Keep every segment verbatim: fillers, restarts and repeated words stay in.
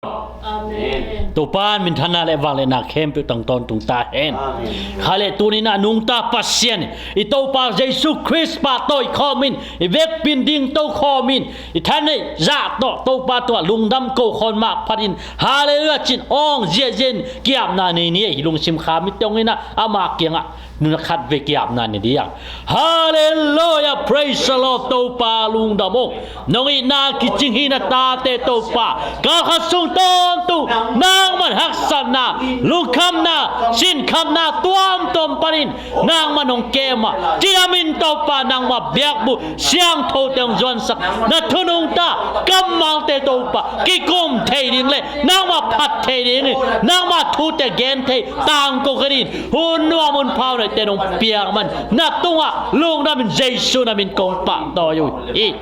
Amen. Topa in minthanna le vangliatna khempeuh tang tawntung ta hen. Amen. Kha le tuni-in a nungta Pasian, i Topa Jesu Khrist pahtawi khawmin, i vekpi-in dingto khawmin, i thaneih zah tawh Topa tungah lungdam ko khawm mah phatin, Halleluiah ci-in awng ziahziah-in ki-apna nei ni ei. Lungsim kha mite hong in ah ama kiangah nuntak khat vei ki-apna nei ding. Halleluiah, praise the Lord. Topa lungdam ung. Nong itna kicing hi na tate Topa. Kal khat sung tawntung nangman haksatna, lungkhamna, sinkhamna tuamtuam panin nangman hong kem a, ci-in a min Topa nangma biakbuk siangthote hong zuansak, na thu nungta kammalte Topa kikum thei ding le nangma phat thei dingin, nangma thute gen thei tangko ka dingin hun nuam hun phau neite nong piak man na tungah lungdamin Jesu na min kong pahtawi uh hi.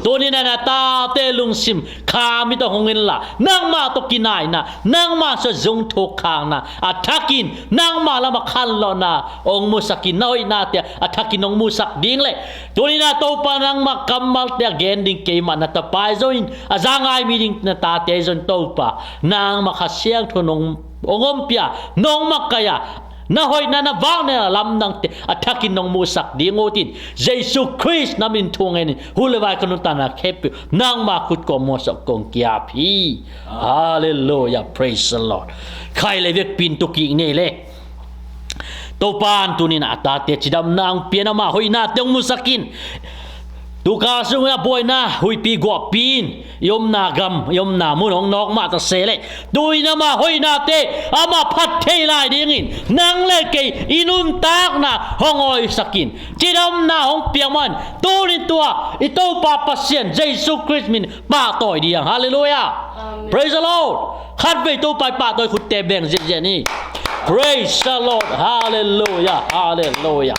Tuni-in a na tate lungsim kha mite hong inla, nangmah tawh kinaihna, nangmah sung zung thuk khakna a thakin nangmah lamah khanlawhna hong musakin, na hoihnate a thakin hong musak ding le tuni-in a Topa nangma kammalte a gen ding keimah na tapa ahi zongin, a za ngai mi ding na tate ahi zongin Topa, nangma Kha Siangtho nong hong ompih a, nong makaih a, na hoihna na vakna lamdangte a thakin nong musak ding uh hi. Jesu Khrist na min thu ngenin hun le vai ka nuntakna khempeuh nangma khut kong muansak kong ki-ap hi. Halleluiah, praise the Lord. Kha le vekpi-in tu kik ni ei le. Topa in tuni-in a tate cidamna hong pia in, ama hoihnate hong musakin. Tu kal sungah buaina huihpi guahpi in i omna gam, i omna mun hong nawk mah ta se leh, tu-in ama hoihnate ama phat thei lai dingin nang le kei i nuntakna hong awisakin, cidamna hong piak man, tuni-in tua i Topa Pasian Jesu Khrist min pahtawi ding. Halleluiah. Amen. Praise the Lord. Khat vei Topa i pahtawi khutte beng ziahziah ni. Praise the Lord. Halleluiah. Halleluiah.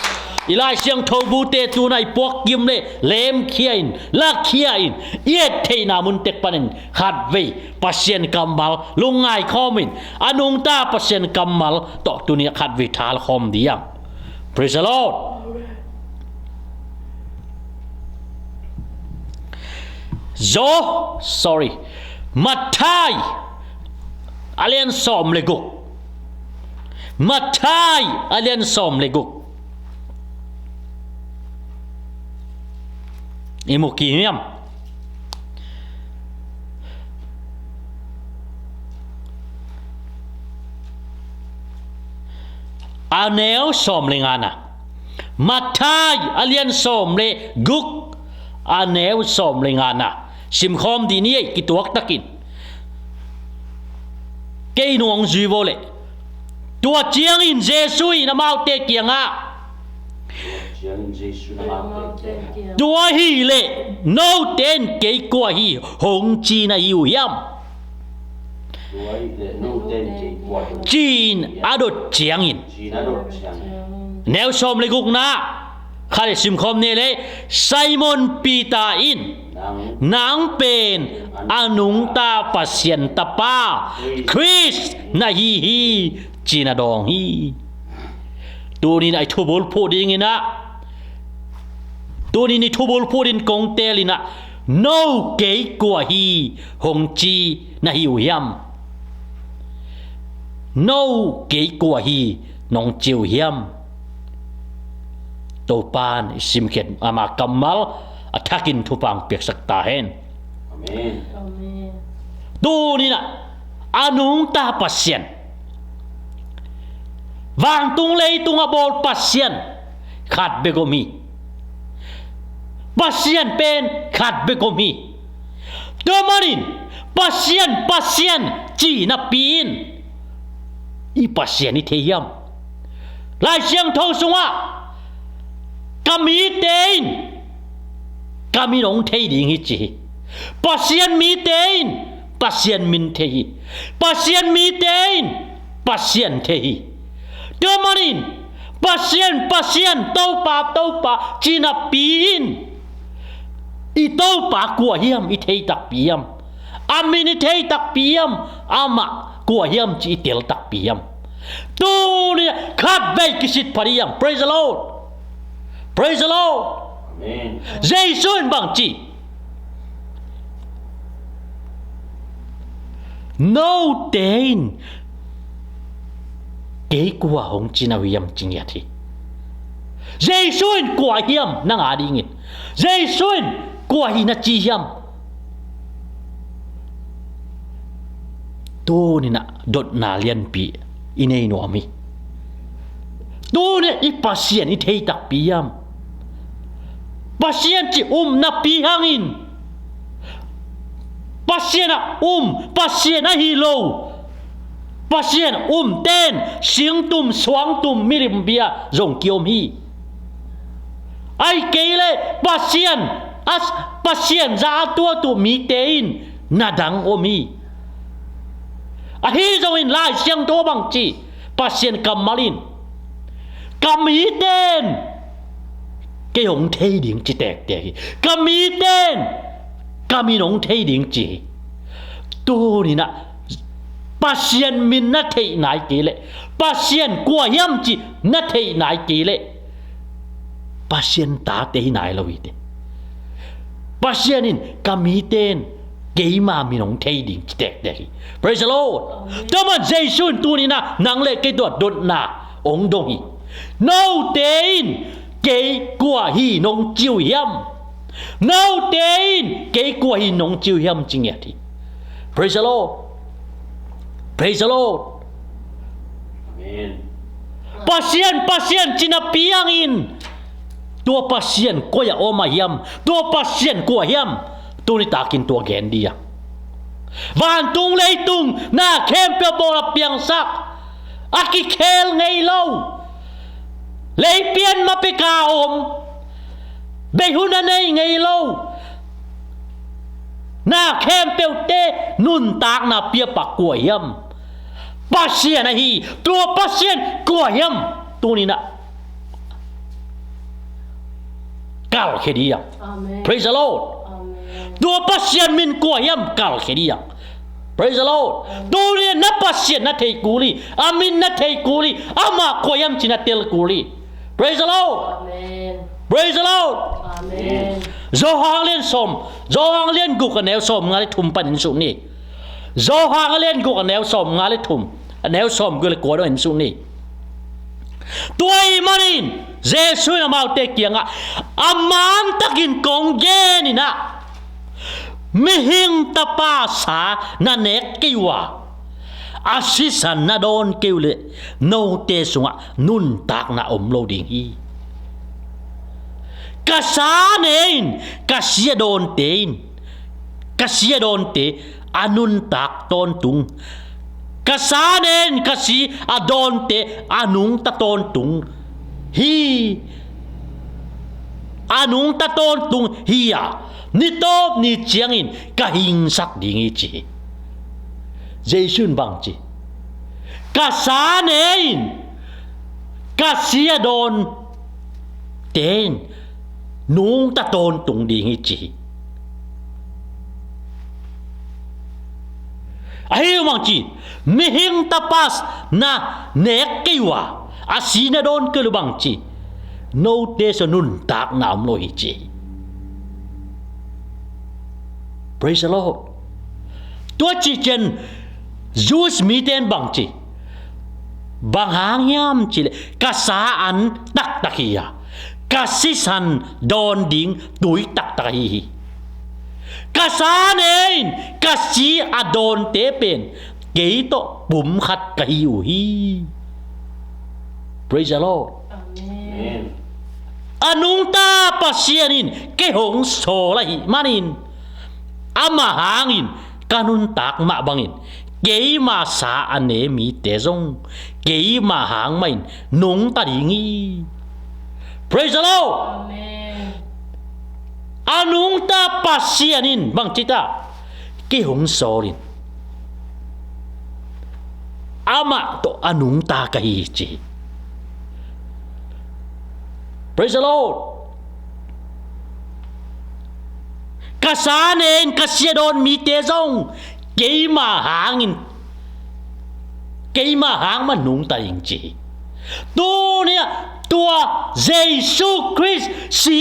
I Lai Siangtho bute tu-in a i puakkim le lemkhia in, lakhia in, i et theihna mun tek panin khat vei Pasian kammal lungngai khawmin, a nungta Pasian kammal tawh tuni-in a khat vei thal khawm ding. Praise the Lord. Zo, sorry. Matthai a lian sawm le guk. Matthai a lian sawm le guk. I mu kik hiam? A neu sawm le ngana. Matthai a lian sawm le guk, a neu sawm le ngana. Simkhawm dih ni ei, kituaktakin. Kei nung hong zui vo leh. Tua ciangin Jesu in amaute kiangah, tua ahih leh note in kei kua hi hong ci na hi uh hiam? Ci-in a dot ciangin. Neu sawm le gukna. Khat le simkhawm ni le, Simon Peter in, nang pen a nungta Pasian Tapa, Khrist na hi hi, ci-in a dawng hi. Tuni-in a i thubulphuh dingin ah, tuni-in i thubulphuh dingin kong teel in ah, no kei kua hi hong ci na hi uh hiam? No kei kua hi nong ci uh hiam? Topa'n i simkhiat ama kammal a thakin thupha hong piaksak ta hen. Amen. Amen. Tuni-in ah a nungta Pasian, vantung leitung a bawl Pasian khat bek om hi. Pasian pen khat bek om hi. Tua manin Pasian, Pasian ci napi-in i Pasian i thei hiam? Lai Siangtho sungah, ka mite in ka min hong thei ding hi, ci hi. Pasian mite in Pasian min thei hi. Pasian mite in Pasian thei hi. Tua manin Pasian, Pasian, Topa, Topa ci napi-in i Topa kua hiam i thei takpi hiam? A min i thei takpi hiam? Amah kua hiam cih i tel takpi hiam? Tuni khat vei kisit pha ding. Praise the Lord. Praise the Lord. Amen. Jesu in bang ci? Note in kei kua hong ci na uh hiam ci ngiat hi. Jesu in kua hiam nang a dingin? Jesu in kua hi na ci hiam? Tuni-in ah dotna lianpi i nei nuam hi. Tuni-in i Pasian i thei takpi hiam? Pasian cih um napi hangin Pasian a um, Pasian ahi lo, Pasian umten singtum, suangtum, milim bia zong kiom hi. Ahih kei leh Pasian, a, Pasian za a tuatu mite in na dang om hi. Ahi zongin Lai Siangtho bang ci, Pasian kammal in, ka miten kei hong thei ding ci tektek hi. Ka miten ka min hong thei ding ci hi. Tuni-in ah Pasian min na theih nai kei leh, Pasian kua hiam cih na theih nai kei leh, Pasian tate hi nai lo hi teh. Pasian in ka miten keima min hong thei ding ci tektek hi. Praise the Lord. Amen. Tua man Jesu in tuni-in ah nang le kei tua dotna hong dong hi. Note in kei kua hi nong ci uh hiam? Note in kei kua hi nong ci uh hiam ci ngiat hi. Praise the Lord. Praise the Lord. Amen. Pasian, Pasian ci napi hangin tua Pasian koi-ah om a hiam, tua Pasian kua hiam? Tuni takin tua gen dih a. Vantung leitung na khempeuh bawl a piangsak, a kikhel ngei lo, leipian ma pek a om, beihun a nei ngei lo, na khempeuhte nuntakna piapa kua hiam? Pasian ahi. Tua Pasian kua hiam? Tuni-in ah kalkhia dih a. Amen. Praise the Lord. Amen. Tua Pasian min kua hiam? Kalkhia dih a. Praise the Lord. Amen. Tuni-in ah na Pasian na thei kul hi, a min na thei kul hi, amah kua hiam ci na tel kul hi. Praise the Lord. Amen. Praise the Lord. Amen. Johan lian sawm, Johan lian guk a neu sawmnga le thum panin suk ni. Johan lian guk a neu sawmnga le thum, a neu sawmguk le kua dong en suk ni. Tua ahih manin Jesu in amaute kiangah, a mantakin kong gen in ah, Mihing Tapa sa na nek kei uh a, a sisan na dawn kei uh leh note sungah nuntakna om lo ding hi. Ka sa ne in ka si a dawnte in, ka si a dawnte a nuntak tawntung. Ka sa ne in ka si a dawnte a nungta tawntung hi. A nungta tawntung hi a, ni tawp ni ciangin ka hingsak ding hi ci hi. Jesu in bang ci? Ka sa ne in ka si a dawnte in nungta tawntung ding hi ci hi. Ahi uh bang ci, Mihing Tapa sa na nek kei uh a, a si na dawn kei uh leh bang ci, note sungah nuntakna om lo hi ci hi. Praise the Lord. Tua cih ciang Jews mite in bang ci? Bang hang hiam cih leh ka sa an taktak hi a, ka sisan dawn ding tui taktak ahi hi. Ka sa ne in ka si a dawnte pen kei tawh pum khat ka hi uh hi. Praise the Lord. Amen. A nungta Pasian in kei hong sawl ahih manin, amah hangin ka nuntak mah bangin keima sa a ne mite zong keima hang mahin nungta ding hi. Praise the Lord. Amen. A nungta Pasian in bang ci ta? Kei hong sawl in amah tawh a nungta ka hi ci hi. Praise the Lord. Ka sa ne in ka si a dawn mite zong keima hangin, keima hang mah nungta ding ci hi. Tuni-ah tua Jesu Khrist si,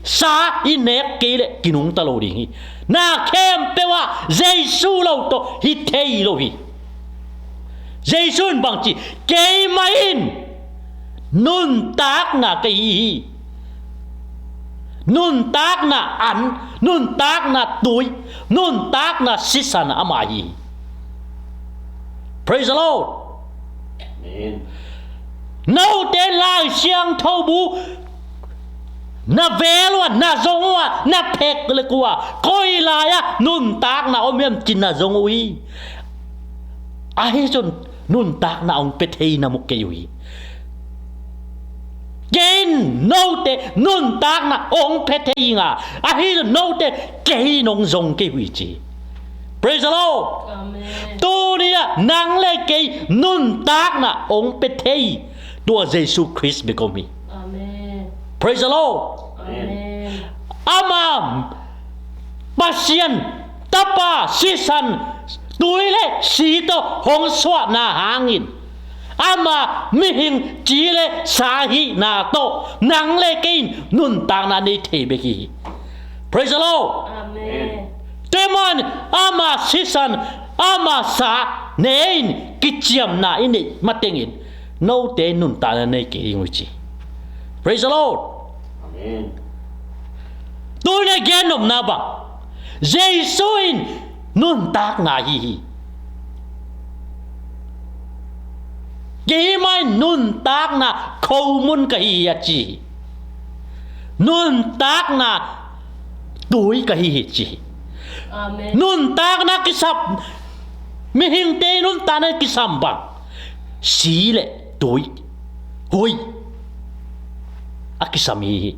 sa i nek kei leh kinungta lo ding hi. Na khempeuh ah Jesu lo tawh hi thei lo hi. Jesu in bangci, keimah in nuntakna ka hi hi. Nuntakna an, nuntakna tui, nuntakna sisan amah hi hi. Praise the Lord. Amen. Note Lai Siangtho bu na vel uh a, na zong uh a, na phek lek uh a, koi lai-ah nuntakna om hiam ci na zong uh hi. Ahi zong nuntakna hong pia thei na mu kei uh hi. Kei in note nuntakna hong pia thei hi ing a, ahi zong note kei in hong zong kei uh hi ci. Praise the Lord. Amen. Tuni-ah nang le kei nuntakna hong pia thei tua Jesu Khrist bek om hi. Amen. Praise the Lord. Amen. Ama Pasian Tapa sisan tui le si tawh hong suahna hangin ama mihing ci le sa hihna tawh nang le kei in nuntakna nei thei bek hi. Praise the Lord. Amen. Tua ahih manin ama sisan, ama sa ne-in kiciamna i neih matengin note nuntakna nei kei ding uh hi ci. Praise the Lord. Amen. Tuni-a gen nopna bang, Jesu in nuntakna hi hi. Keimah in nuntakna khomun ka hi hi a ci hi. Nuntakna tui ka hi hi ci hi. Amen. Nuntakna kisam, mihingte nuntakna kisam bang si le tui, hui a kisam hi hi.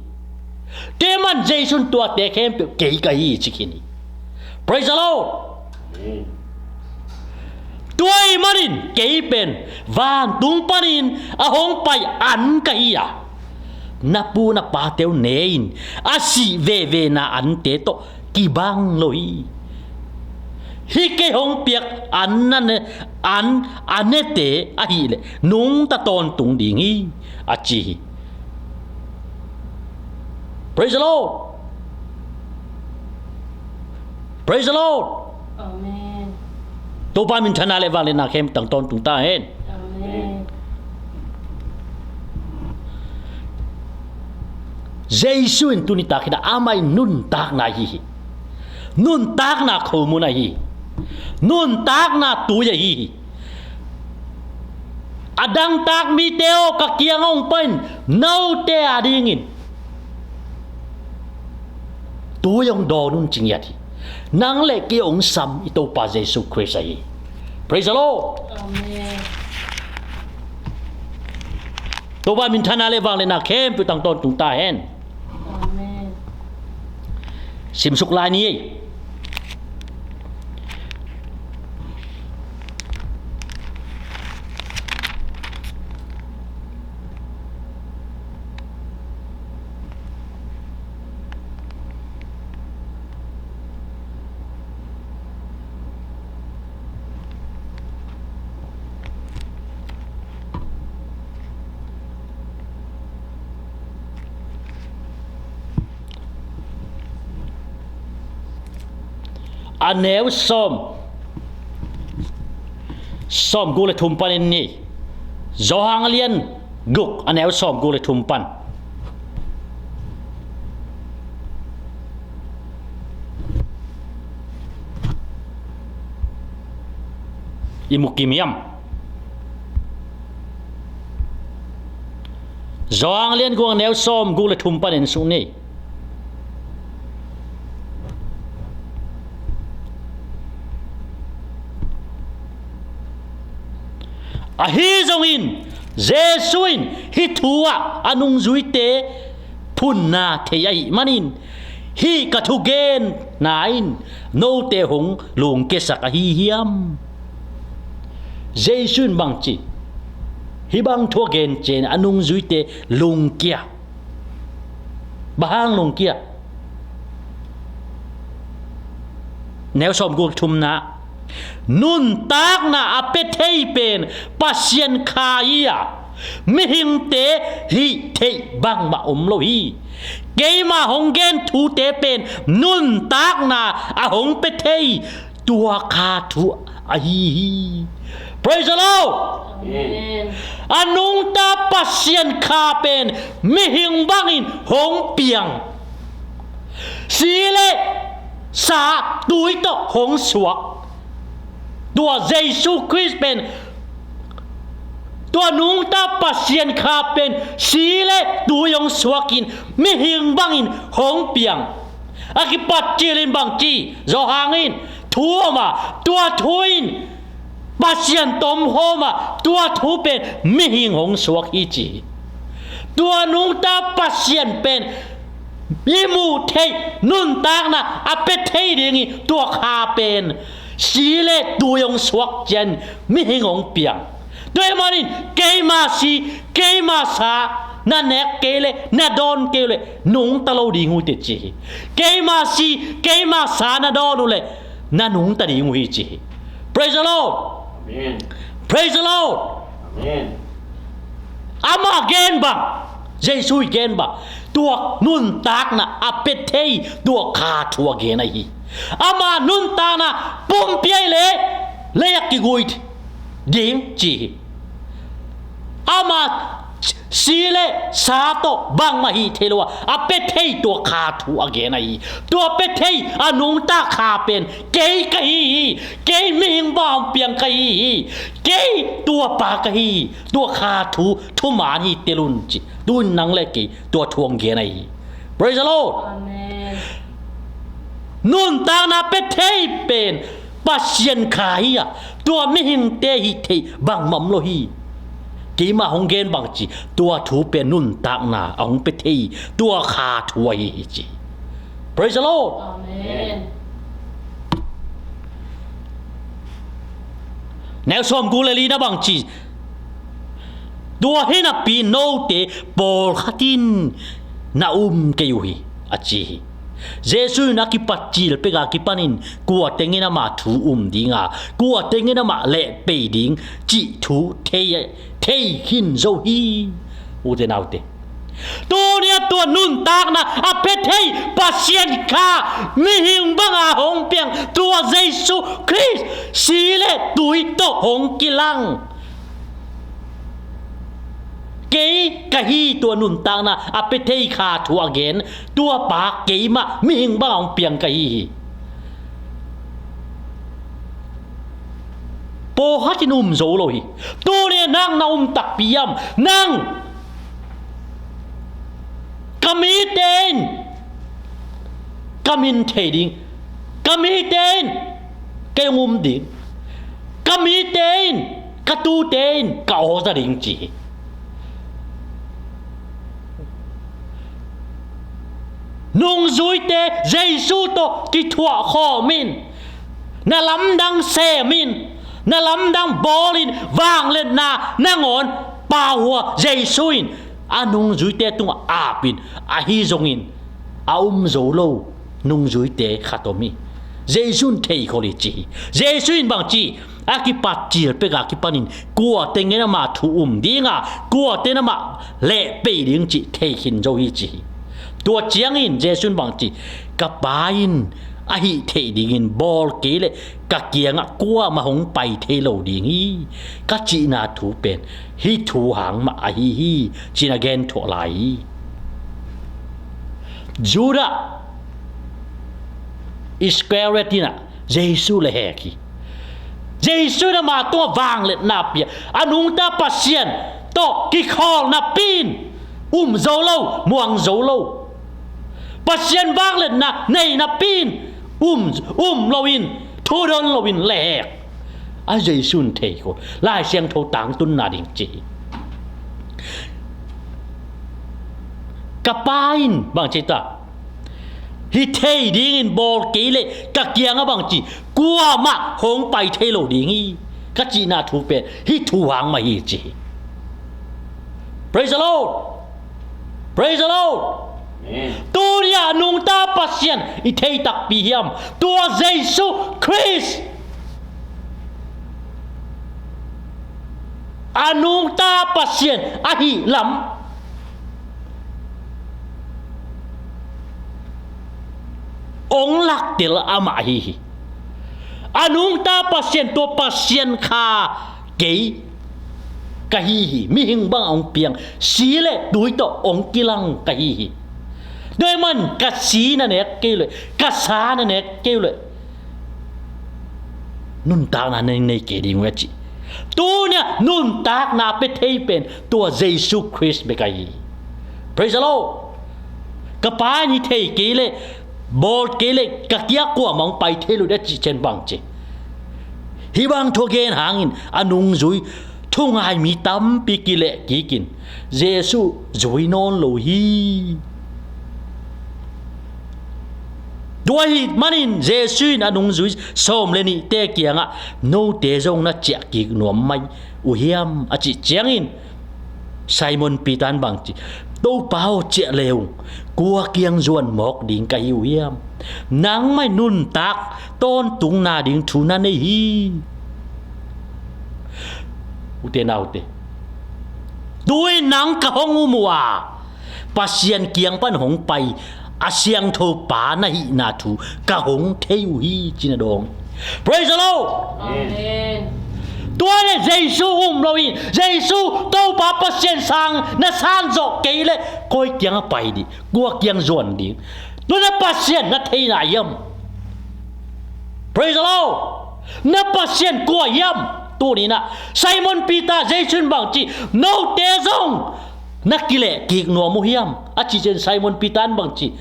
Tua ahih manin Jesu in tuate khempeuh kei ka hi hi ci khin hi. Praise the Lord. Amen. Tua ahih manin kei pen vantung panin a hong pai an ka hi a, na pu na pate uh ne-in a sih vevena ante tawh kibang lo hi. Hih kei hong piak an na ne, an a nete ahih leh nungta tawntung ding hi a ci hi. Praise the Lord. Praise the Lord. Amen. Topa minthanna le vangliatna khempeuh tang tawntung ta hen. Amen. Jesu in tuni tak hi-in amah in nuntakna hi hi. Nuntakna khomun ahi hi. Nuntakna tui ahi hi. A dangtak mite aw, ka kiang hong pai in, note adingin tui hong dawn un ci ngiat hi. Nang le kei hong sam i Topa Jesu Khrist ahi hi. Praise the Lord. Amen. Topa minthanna le vangliatna khempeuh tang tawntung ta hen. Amen. Simsuk lai ni ei. A neu sawm, sawm guk le thum panin ni. Johan a lian guk a neu sawm guk le thum pan. I mu kim hiam? Johan a lian guk a neu sawm guk le thum panin suk ni. Ahi zongin Jesu in hih thu ah a nungzuite phunna thei ahih manin, hih ka thugenna in note hong lungkiasak ahi hiam? Jesu in bangci, hih bang thu a gen ciangin a nungzuite lungkia. Bang hang lungkia? Neu sawm guk thumna, nuntakna a pia thei pen Pasian Kha hi a, mihingte hih theih bangmah om lo hi. Keima hong gen thute pen nuntakna a hong pia thei tua kha thu ahi hi. Praise the Lord. Amen. A nungta Pasian kha pen mihing bangin hong piang, si le sa tui tawh hong suak. Tua Jesu Khrist pen, tua nungta Pasian kha pen si le tui hong suakin mihing bangin hong piang. A kipat cilin bang ci, Johan in thu om a, tua thu in Pasian tom hawm a, tua thu pen mihing hong suak hi ci. Tua nungta Pasian pen i muh theih nuntakna a pia thei ding hi. Tua kha pen si le tui hong suak ciang mihing hong piang. Tua ahih manin keima si, keima sa na nek kei le, na dawn kei le, nungta lo ding uh hi teh ci hi. Keima si, keima sa na dawn uh le, na nungta ding uh hi ci hi. Praise the Lord. Amen. Praise the Lord. Amen. Ama gen bang, Jesu i gen bang, tua nuntakna a pia thei tua kha thu a gen ahi. Ama nuntakna pumpi ahi le, lei a kigui ding ci hi. Ama si le sa tawh bangmah hi thei lo a, a pia thei tua kha thu a gen ahi. Tua pia thei a nungta kha pen kei ka hi hi. Kei mihing bang hong piang ka hi hi. Kei tua pa ka hi hi. Tua kha thu thuman hi tel un ci. Tu-in nang le kei tua thu hong gen ahi hi. Praise the Lord. Amen. Nuntakna pia thei pen Pasian kha hi a, tua mihingte hih theih bangmah om lo hi. Keima hong gen bang ci, tua thu pen nuntakna a hong pia thei tua kha thu ahi hi ci. Praise the Lord. Amen. Neu sawmguk le li na bang ci, tua hi napi note pawlkhat in na um kei uh hi, a ci hi. Jesu in a kipat cil pek a kipanin kua tengin amah thu um ding a, kua tengin amah lehpei ding cih thu thei, thei khin zo hi. Ute naute, tuni a tua nuntakna a pia thei Pasian kha mihing banga hong piang tua Jesu Khrist si le tui tawh hong kilang. Kei ka hi tua nuntakna a pia thei kha thu a gen, tua pa keimah mihing banga hong piang ka hi hi. Pawlkhat in um zo lo hi. Tuni nang na um takpi hiam? Nang, ka mite in ka min thei ding, ka mite in kei hong um ding, ka mite in, ka tute in ka aw za ding ci hi. Nungzuite Jesu tawh kithuah khawm in, na lamdang sem in, na lamdang bawl in, vangliatna nangawn pau hua Jesu in a nungzuite tungah ap in, ahi zongin a um zo lo nungzuite khat om hi. Jesu in theikhol hi ci hi. Jesu in bang ci, a kipat cil pek a kipanin kua tengin amah thu um ding a, kua tengin amah lehpei ding cih thei khin zo hi ci hi. Tua ciangin Jesu in bang ci, ka Pa in a hih theih dingin bawl kei leh ka kiangah kuamah hong pai thei lo ding hi, ka cihna thu pen hih thu hang mah ahi hi, ci-in a gen thuah lai hi. Judah Iscariot in ah Jesu lehhek hi. Jesu in amah tungah vangliatna pia, a nungta Pasian tawh kikhawl napi in um zo lo, muang zo lo. Pasian vangliatna nei napi in um, um loin, thudon loin lehhek. A Jesu in theikhol, Lai Siangtho tangtunna ding ci hi. Ka Pa in bang ci ta, hih theih dingin bawl kei leh ka kiangah bang ci, kuamah hong pai thei lo ding hi, ka cihna thu pen hih thu hang mah hi ci hi. Praise the Lord. Praise the Lord. Amen. Tuni a nungta Pasian i thei takpi hiam? Tua Jesu Khrist a nungta Pasian ahih lam ong laktel amah ahi hi. A nungta Pasian, tua Pasian kha kei ka hi hi. Mihing bang ong piang, si le tui tawh ong kilang ka hi hi. Tua ahih man ka si na nek kei uh leh, ka sa na nek kei uh leh, nuntakna na nei kei ding uh hi, a ci. Tuni-ah nuntakna pia thei pen tua Jesu Khrist bek ahi hi. Praise the Lord. Ka Pa in hih thei kei leh, bawl kei leh, ka kiang kuamah hong pai thei lo ding, a cih ciang bang ci. Hih bang thu a gen hangin a nungzui thungai mi tampi kileh kikin Jesu zui nawn lo hi. Tua ahih manin Jesu in a nungzui sawm le nihte kiangah, "Note zong na ciah kik nuam mai uh hiam?" a cih ciangin, Simon Peter in bang ci, "Topa aw, ciah le ung, kua kiang zuan mawk ding ka hi uh hiam? Nangmah in nuntak tawntungna ding thu na nei hi." Ute naute, tu-in nang ka hong um uh a, Pasian kiang pan hong pai a siangtho pa na hihna thu ka hong thei uh hi, ci-in a dawng. Praise the Lord. Amen. Tua leh Jesu um lo in, Jesu Topa Pasian sang na san zawh kei leh koi kiang a pai ding, kua kiang zuan ding? Tua na Pasian na theihna hiam? Praise the Lord. Na Pasian kua hiam? Tuni-in ah Simon Peter, Jesu in bang ci, "Note zong na kileh kik nuam uh hiam?" a cih ciang Simon Peter in bang ci,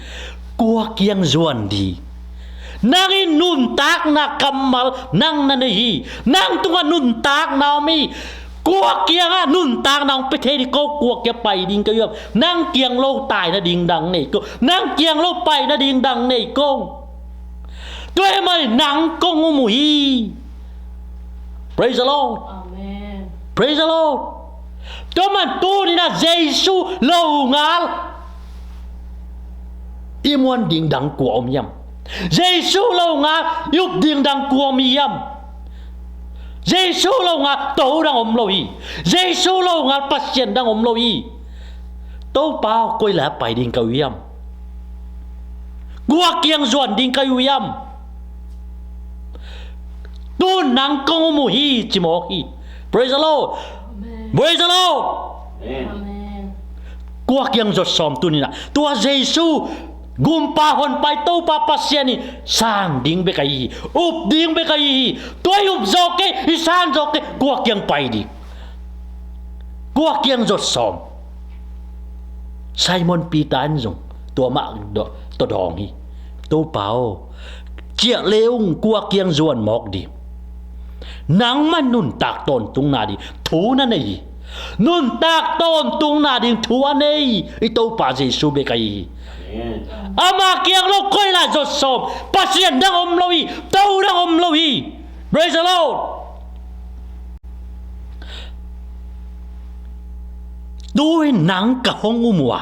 "Kua kiang zuan ding? Nang in nuntakna kammal nang na nei hi. Nang tungah nuntakna om hi. Kua kiangah nuntakna hong pia thei ding, ko kua kiang pai ding ka hi uh hiam? Nang kiang lo tai nading dang nei kong. Nang kiang lo pai nading dang nei kong. Tua ahih manin nang kong um uh hi." Praise the Lord. Amen. Praise the Lord. Tua ahih manin tuni-in ah Jesu longal i muan ding dang kua om hiam? Jesu longal i up ding dang kua om hiam? Jesu longal To dang om lo hi. Jesu longal Pasian dang om lo hi. "Topa aw, koi lai-ah pai ding ka hi uh hiam? Kua kiang zuan ding ka hi uh hiam? Tu-in nang kong um uh hi," ci mawk hi. Praise the Lord. Amen. Praise the Lord. Amen. Kua kiang zuat sawm tuni-in ah? Tua Jesu, Gumpa Honpa, i Topa Pasian i san ding bek ahi hi. Up ding bek ahi hi. Tua i up zawh kei, i san zawh kei, kua kiang pai ding? Kua kiang zuat sawm? Simon Peter in zong tua mah tawh dawng hi. "Topa aw, ciah le ung, kua kiang zuan mawk ding? Nangmah in nuntak tawntungna ding thu na nei hi." Nuntak tawntungna ding thu a nei i Topa Jesu bek ahi hi. Amen. Ama kiang lo koi lai zuat sawm, Pasian dang om lo hi, To dang om lo hi. Praise the Lord. Tu-in nang ka hong um uh a,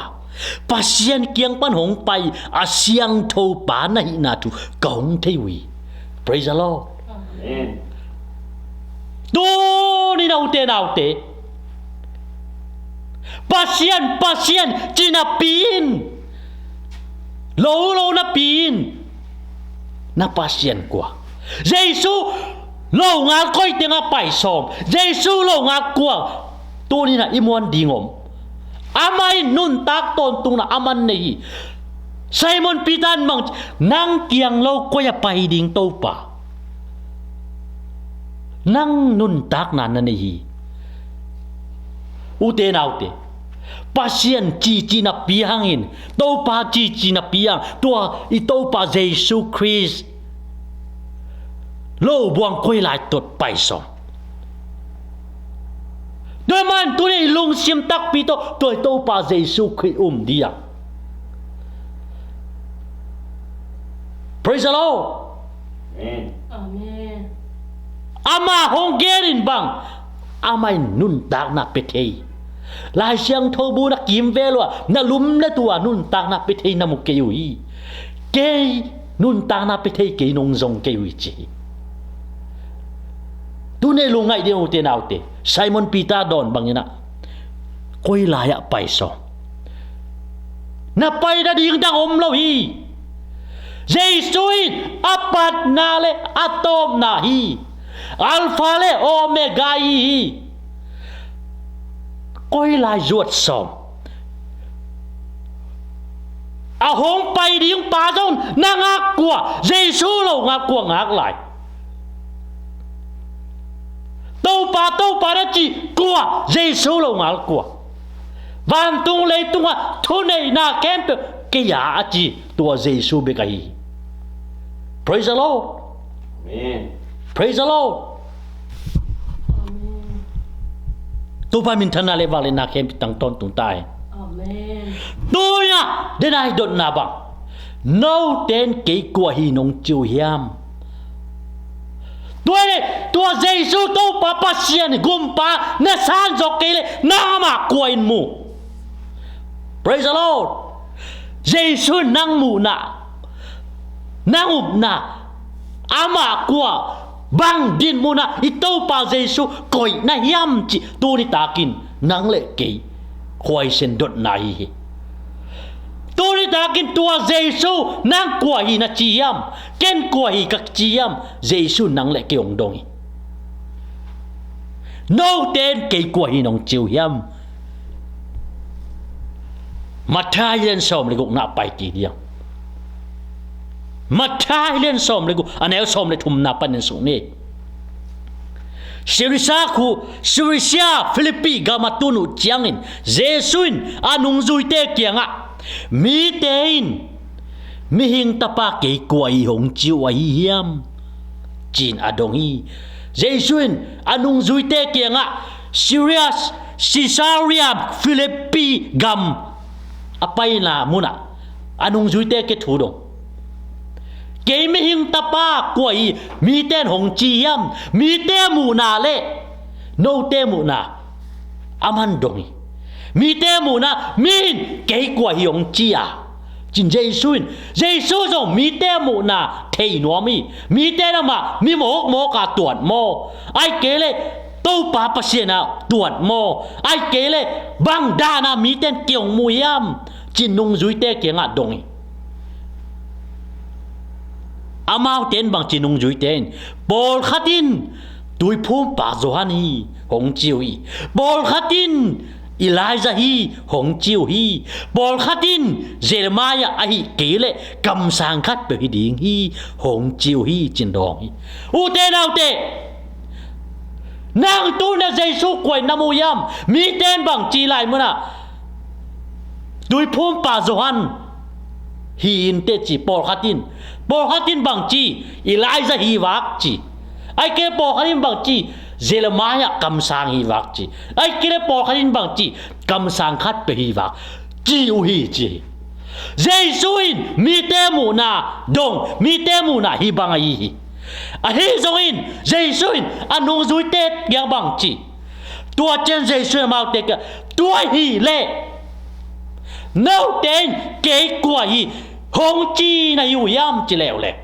Pasian kiang pan hong pai a siangtho pa na hihna thu ka hong thei uh hi. Praise the Lord. Amen. Tuni-in ah ute naute, Pasian, Pasian ci napi in, lo lo napi in, na Pasian kua? Jesu longal koi tengah pai sawm? Jesu longal kua tuni-in ah i muan ding om? Amah in nuntak tawntungna amah in nei hi. Simon Peter in bang, "Nang kiang lo koi-ah pai ding, Topa? Nang nuntakna na nei hi." Ute naute, Pasian cici napi hangin, Topa cici napi hang, tua i Topa Jesu Khrist lo buang koi lai tawh pai sawm? Tua ahih manin tuni i lungsim takpi tawh tua i Topa Jesu Khrist um ding. Praise the Lord. Amen. Amen. Ama hong gen in bang, amah in nuntakna pia thei. Lai Siangtho bu na kimvel uh a, na lum le tua nuntakna pia thei na mu kei uh hi. Kei nuntakna pia thei kei nong zong kei uh hi, ci hi. Tuni lungngaih ding ute naute, Simon Peter dawn bangin ah, koi lai-ah pai sawm? Na pai nading dang om lo hi. Jesu in a patna le a tawpna hi. Alpha le Omega i hi. Koi lai zuat sawm? A hong pai ding pa zong na ngak kua? Jesu lo ngak kua ngak lai? Topa, Topa na ci kua? Jesu lo ngak kua? Vantung leitungah thuneihna khempeuh kei a, a ci tua Jesu bek ahi hi. Praise the Lord. Amen. Praise the Lord. Amen. Topa minthanna le vangliatna khempeuh tang tawntung ta hen. Amen. Tunia, den a hi dotna bang, note in kei kua hi nong ci uh hiam? Tua le, tua Jesu Topa Pasian Gumpa na san zawk kei le, nang amah kua in mu? Praise the Lord. Jesu in nang muhna, nang upna, amah kua, bang dinmun ah i Topa Jesu koih na hiam cih tuni takin nang le kei khuaisen dotna ahi hi. Tuni takin tua Jesu nang kua hi na ci hiam? Ken kua hi ka ci hiam? Jesu nang le kei hong dong hi. Note in kei kua hi nong ci uh hiam? Matthai lian sawm le gukna pai kik diam. Matthai lian sawm le guk, a neu sawm le thumna panin suk ni. Sirisa khu, Sirisia Philippi gam a tun uh ciangin Jesu in a nungzuite kiangah, mite in Mihing Tapa kei kua hi hong ci uh ahi hiam? Ci-in a dong hi. Jesu in a nungzuite kiangah Sirias, Caesarea Philippi gam a paina munah a nungzuite kiang thu dong. Kei Mihing Tapa kua hi mite in hong ci hiam? Mite muhna le note muhna a man dong hi. Mite muhna, mi in kei kua hi hong ci a, ci-in Jesu in, Jesu zong mite muhna thei nuam hi. Mite in amah mi mawkmawk a tuat maw? Ahih kei leh Topa Pasian a tuat maw? Ahih kei leh bang dan a mite in kei hong mu hiam? Ci-in nungzuite kiangah dong hi. Amaute in bangci, nungzuite in, pawlkhat in Tuiphumpa Johan hi hong ci uh hi. Pawlkhat in Elijah hi hong ci uh hi. Pawlkhat in Jeremiah ahih kei leh kamsang khatpeuh hi ding hi hong ci uh hi, ci-in dawng hi. Ute naute, nang tuna Jesu kua in na mu hiam? Mite in bangci lai munah Tuiphumpa Johan hi in teh ci, pawlkhat in. Pawlkhat in bangci, Elijah hi vak ci. Ahih kei leh pawlkhat in bangci, Jeremiah kamsang hi vak ci. Ahih kei leh pawlkhat in bangci, kamsang khatpeuh hi vak ci uh hi, ci hi. Jesu in mite muhna dong, mite muhna hih bang ahi hi. Ahi zongin Jesu in a nungzuite kiang bangci, tua ciang Jesu in amaute kiang, tua hileh note in kei kua hi hong ci na hi uh hiam, ci leuleu.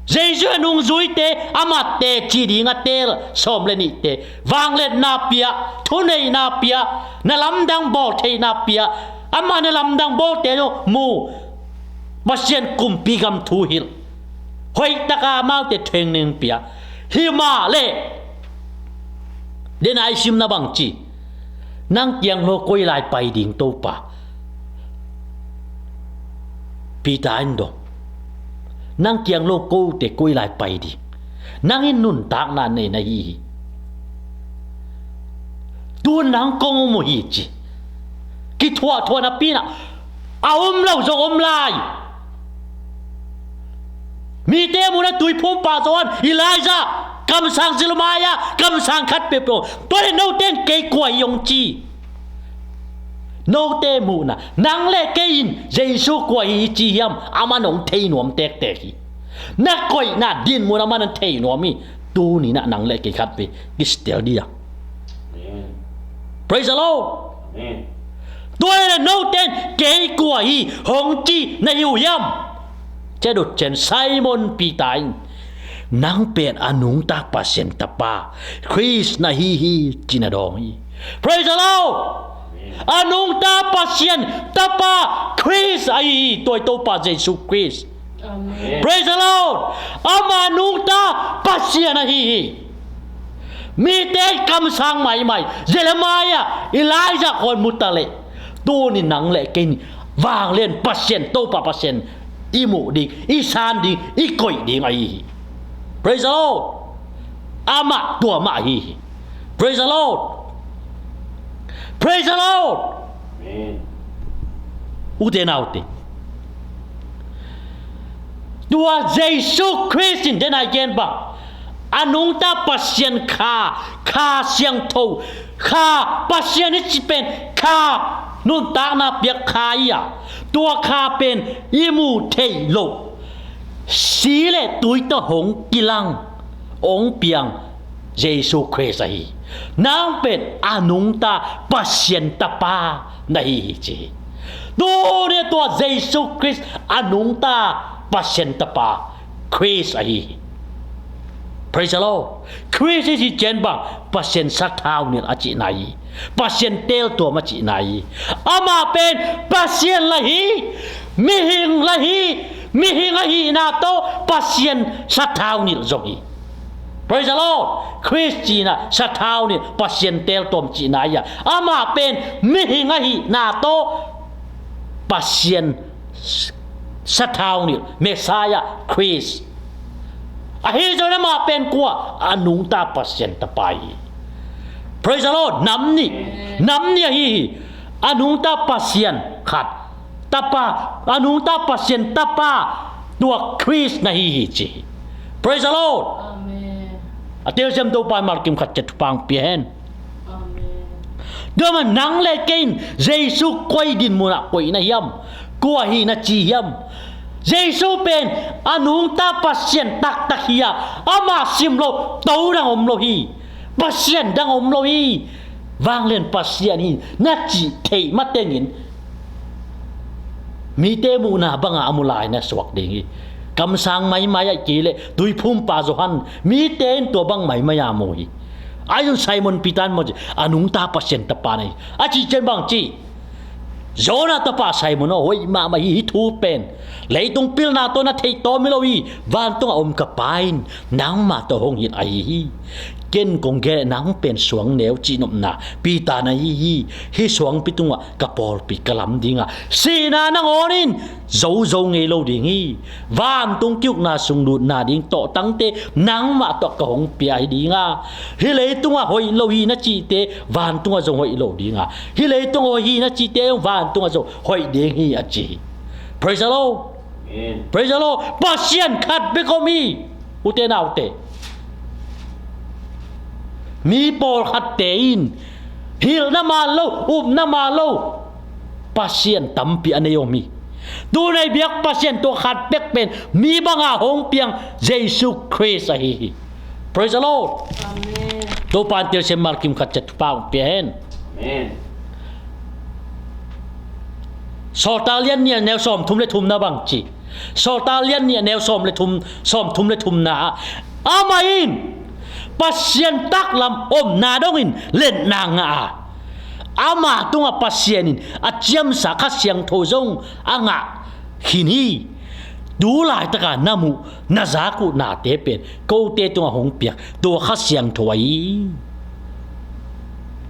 Jesu in a nungzuite amah teci ding a teel sawm le nihte, vangliatna pia, thuneihna pia, na lamdang bawl theihna pia, amah na lamdang bawlte zong mu, Pasian kumpi gam thu hilh, hoihtaka amaute training pia. Himahleh, den a i simna bangci, nang kiang lo koi lai pai ding, Topa? Peter in dong, nang kiang lo kote koi lai pai ding? Nang in nuntakna nei na hi hi. Tu-in nang kong um uh hi, ci. Kithuahthuah napi-in ah a um lo zong om lai. Mite muhna Tuiphumpa Johan, Elijah, kamsang Jeremiah, kamsang khat peuhpeuh. Tua leh note in kei kua hi hong ci? Note muhna, nang le kei in Jesu kua hi i ci hiam, aman hong thei nuam tektek hi. Na koihna dinmun aman hong thei nuam hi. Tuni-in ah nang le kei khat vei kisitel dih a. Amen. Praise the Lord. Amen. Tua leh note in kei kua hi hong ci na hi uh hiam? Cia dot ciang Simon Peter in, nang pen a nungta Pasian Tapa Khrist na hi hi, ci-in a dawng hi. Praise the Lord. A nungta Pasian Tapa Khrist ahi hi, tua i Topa Jesu Khrist. Amen. Praise the Lord. Ama nungta Pasian ahi hi. Mite kamsang maimai, Jeremiah, Elijah khawng mu ta leh, tuni nang le kei in vanglian Pasian, Topa Pasian i muh ding, i san ding, i koih ding ahi hi. Praise the Lord. Amah tua mah ahi hi. Praise the Lord. Praise the Lord. Amen. Ute naute, tua Jesu Khrist in, den a i gen bang, a nungta Pasian Kha, Kha Siangtho, Kha Pasian i cih pen Kha, nuntakna piak Kha hi a, tua Kha pen i muh theih loh, si le tui tawh hong kilang, hong piang Jesu Khrist ahi hi. Nang pen a nungta Pasian Tapa na hi hi, ci hi. Tuni tua Jesu Khrist a nungta Pasian Tapa Khrist ahi hi. Praise the Lord. Khrist i cih ciang bang, Pasian sathau nilh a cihna hi. Pasian teeltuam a cihna hi. Amah pen Pasian lah hi, mihing lah hi, mihing ahihna tawh Pasian sathau nilh zong hi. Praise the Lord. Khrist cihna sathau nilh, Pasian teeltuam cihna hi a, amah pen mihing ahihna tawh Pasian sathau nilh, Messiah Khrist. Ahi zongin amah pen kua? A nungta Pasian Tapa hi. Praise the Lord. Nam nih, nam nih ahi hi. A nungta Pasian khat Tapa, a nungta Pasian Tapa, tua Khrist na hi hi, ci hi. Praise the Lord. Amen. A telsiam Topa in malkim khat ciat thupha hong pia hen. Amen. Tua mah nang le kei in Jesu koi dinmun ah koih na hiam? Kua hi na ci hiam? Jesu pen a nungta Pasian taktak hi a, ama sim lo to dang om lo hi. Pasian dang om lo hi. Vanglian Pasian hi na cih theih matengin, mite muhna banga a mu lai na suak ding hi. Kamsang maimai ahih kei leh Tuiphumpa Johan, mite in tua bang maimai a mu hi. Ahi zong Simon Peter in bang ci, a nungta Pasian Tapa na hi, a cih ciang bang ci, Jonah tapa Simon aw, hoih mahmah hi hih thu pen. Leitung pilna tawh na theih tawm hi lo hi. Vantungah om ka Pa in nangmah tawh hong hilh ahi hi. Ken kong gen, nang pen suang neu cihnopna Peter na hi hi. Hih suangpi tungah ka pawlpi ka lam ding a, sihna nangawn in zo zo ngei lo ding hi. Vantung ki-ukna sung lutna ding tawhtangte nangmah tawh ka hong pia hi ding a, hih leitungah hoih lo hi na cihte vantungah zong hoih lo ding a, hih leitungah hoih hi na cihte vantungah zong hoih ding hi, a ci hi. Praise the Lord. Amen. Praise the Lord. Pasian khat bek om hi, ute naute. Mi pawlkhatte in hilhna man lo, upna man lo Pasian tampi a nei om hi. Tuni a i biak Pasian tua khat bek pen mi banga hong piang Jesu Khrist ahi hi. Praise the Lord. Amen. Topa in telsiam malkim khat ciat thupha hong pia hen. Amen. Sawltak lian nih a neu sawmthum le thumna bang ci. Sawltak lian nih a neu sawm le thum, sawmthum le thumna ah, amah in Pasian taklam omna dongin letna ngah a, ama tungah Pasian in a ciamsa Kha Siangtho zong a ngah khin hi. Tu laitaka na muh, na zak uh nate pen kote tungah hong piak tua Kha Siangtho ahi.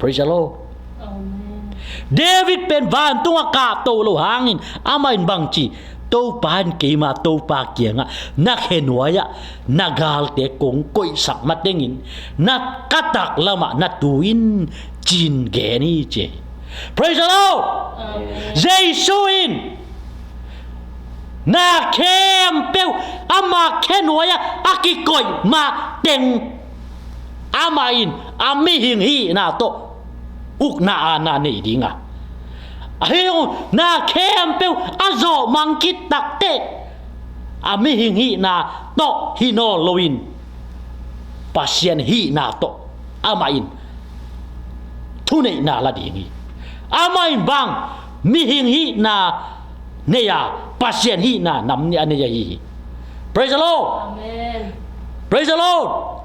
Praise the Lord. Amen. David pen vantungah kahto lo hangin amah in bang ci, Topa in keima Topa kiangah na khenuai-ah na galte kong koihsak matengin na ka taklamah na tu in, ci-in gen hi, ci hi. Praise the Lord. Amen. Jesu in na khempeuh ama khenuai-ah a kikoih mah teng amah in a mihing hihna tawh ukna aana nei ding a, ahi zong na khempeuh a zawhmang khit takteh a mihing hihna tawh hi nawn loin Pasian hihna tawh amah in thuneihna la ding hi. Amah in bang mihing hihna nei a, Pasian hihna nam nih a nei ahi hi. Praise the Lord. Amen. Praise the Lord.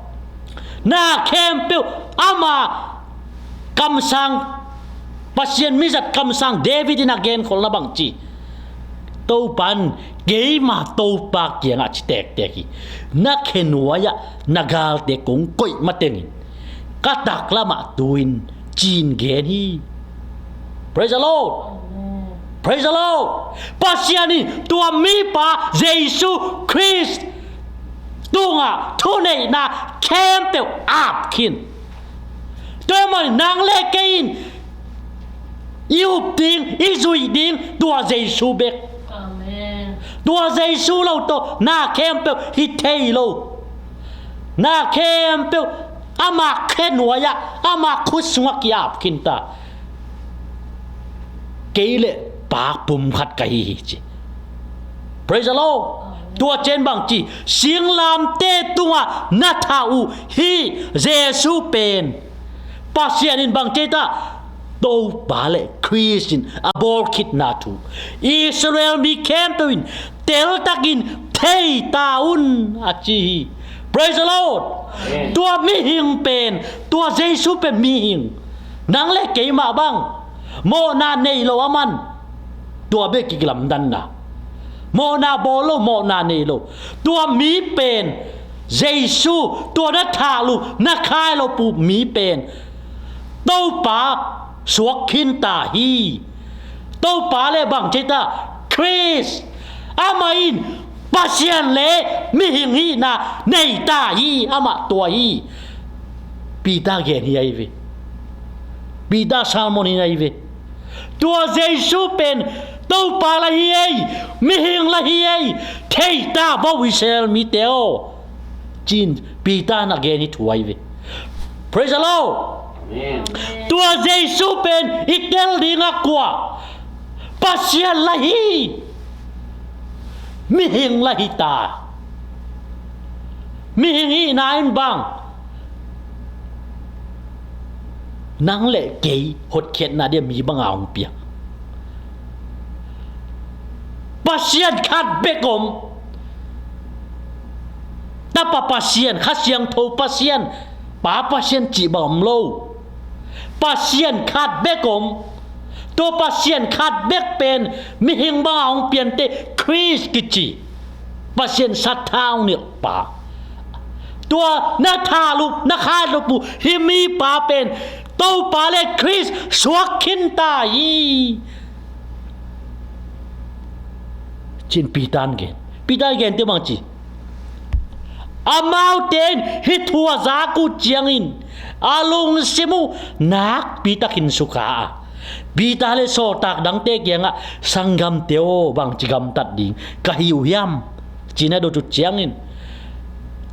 Na khempeuh ama kamsang Pasian mizat kamsang David in a genkholhna bang ci? Topa in keima Topa kiangah ci tektek hi. Na khenuai-ah na galte kong koih matengin ka taklamah tu-in ci-in gen hi. Praise the Lord. Praise the Lord. Pasian in tua mipa Jesu Khrist tungah thuneihna khempeuh ap khin. Tua ahih manin nang le kei in i up ding, i zuih ding tua Jesu bek. Amen. Tua Jesu lo tawh na khempeuh hi thei lo. Na khempeuh ama khenuai-ah, ama khut sungah ki-ap khin ta. Kei le pa pum khat ka hi hi ci. Praise the Lord. Tua ciang bang ci? Singlamteh tungah na thah uh hih Jesu pen Pasian in bang ci ta? Topa le Khrist in a bawl khitna thu Israel mi khempeuh in teltakin thei ta un a ci hi. Praise the Lord. Amen. Tua mihing pen, tua Jesu pen mihing. Nang le keimah bang mawhna nei lo a man, tua bek kilamdanna. Mawhna bawl lo, mawhna nei lo. Tua mi pen Jesu, tua na thahlup, na khailup uh mi pen Topa suak khin ta hi. Topa le bang ci ta? Khrist. Amah in Pasian le mihing hihna nei ta hi, amah tua hi. Peter gen hi ahi ve. Peter sermon hi ahi ve. Tua Jesu pen Topa la hi ei, mihing la hi ei, thei ta vo Israel mite aw, ci-in Peter na gen hi thu ahi ve. Praise the Lord. Amen. Tua Jesu pen i tel ding a kua? Pasian la hi. Mihing la hi ta. Mihing hihna in bang, nang le kei hotkhiatna dia mi banga hong piak. Pasian khat bek om. Tapa Pasian, Kha Siangtho Pasian, Pa Pasian cih bang om lo. Pasian khat bek om. Tua Pasian khat bek pen mihing banga hong piante Khrist kici, Pasian sathau nilh pa. Tua na thahlup, na khailup uh hih mipa pen Topa le Khrist suak khin ta hi, ci-in Peter in gen. Peter in gen te bang ci? Amaute in hih thu a zak uh ciangin a lungsim uh nakpi takin sukha a, Peter le sawltak dangte kiangah, sanggamte aw, bangci gamtat ding ka hi uh hiam, ci-in a dot uh ciangin,